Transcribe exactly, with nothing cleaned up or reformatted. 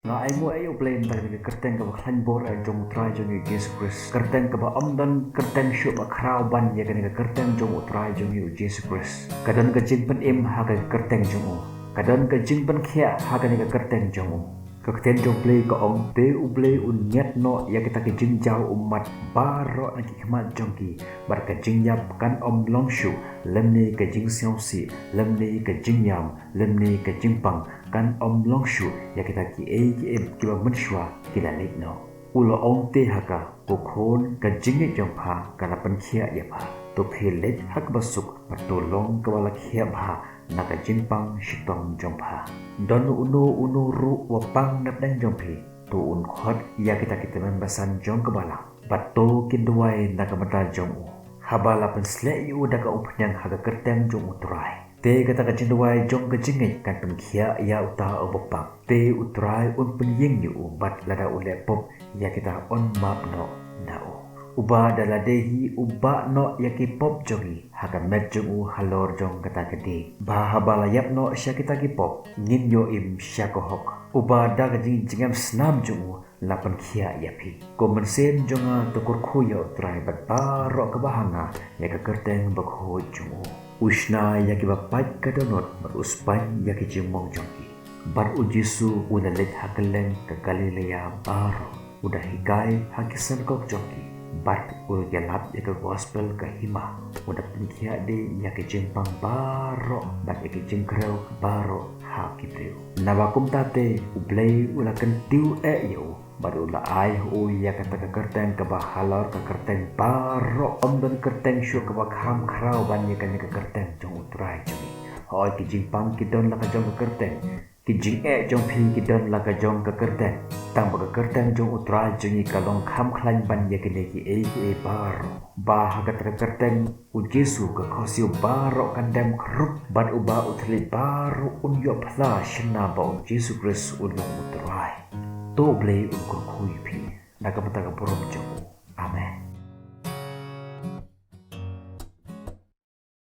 Nga ainguh ïa U Blei na ka kyrteng kaba khlaiñ bor eh jong U Trai jong ngi U Jisu Khrist. Kyrteng kaba ym don kyrteng shuh ba khraw ban ïa kane ka kyrteng jong U Trai jong ngi U Jisu Khrist. Ka don ka jingpynim ha ka kyrteng jong u. Ka don ka jingpynkhiah ha kane ka kyrteng jong u. Ka ktien jong U Blei ka ong, te U Blei un ñiad noh ïa kita ki jingjaw ummat baroh na ki khmat jong ki, bad ka jingïap kan ym long shuh, lymne ka jingsngewsih, lymne ka jingïam, lymne ka jingpang, kan ym long shuh ïa kita kiei kiei kiba mynshuwa ki la leit noh. U la ong te ha ka, ko khun, ka jingngeit jong pha ka la pynkhiah ïa pha. To phi leit ha kaba suk, bad to long kaba la khiah bha na ka jingpang shitom jong pha. Don uno uno ruh uba pang na pdeng jong phi, to un khot ïa kita ki tymmen basan jong ka balang, bad to kin duwai na ka bynta jong u, haba la pynsleh ïa u da ka umphniang ha ka kyrteng jong U Trai. Te kata ka jingduwai jong ka jingngeit kan pynkhiah ïa uta uba pang. Te U Trai un pynïeng ïa u, bad lada u leh pop, ïa kita un map noh na u. Uba da lade hi u bah noh ïa ki pop jong ngi ha ka met jong u halor jong kata ka dieng, ba haba la ïap noh sha kita ki pop, ngin ïoh im sha ka hok. Uba da ka jingjngem snam jong u la pynkhiah ïa phi. Ko mynsiem jong nga, to kyrkhu ïa U Trai bad baroh kaba ha nga ïa ka kyrteng bakhuid jong u. U shna ïa kiba pait ka dohnud, bad u spaiñ ïa ki jingmong jong ki. Bad U Jisu u la leit ha kylleng ka Galilea baroh, u da hikai ha ki synagog jong ki, bad u da ïalap ïa ka gospel ka hima, u da pynkhiah de ïa ki jingpang baroh bad ïa ki jingkhrew baroh ha ki briew. Naba kumta te U Blei u la kyntiew eh ïa u, bad u la ai ha u ïa kata ka kyrteng kaba halor ka kyrteng baroh. Ym don kyrteng shuh kaba kham khraw ban ïa kane ka kyrteng jong U Trai jong ngi. Hooid, ki jingpang ki don la ka jong ka kyrteng, ki jingeh jong phi ki don la ka jong ka kyrteng. Tang ba ka kyrteng jong U Trai jong ngi ka long kham khlaiñ ban ïa kine kiei kiei baroh. Ba ha kata ka kyrteng U Jisu ka khohsiew baroh kan dem khrup, bad uba u thylliej baroh un ïoh phla shynna ba U Jisu Khrist u long U Trai. To U Blei un kyrkhu ïa phi na ka bynta ka burom jong u. Amen.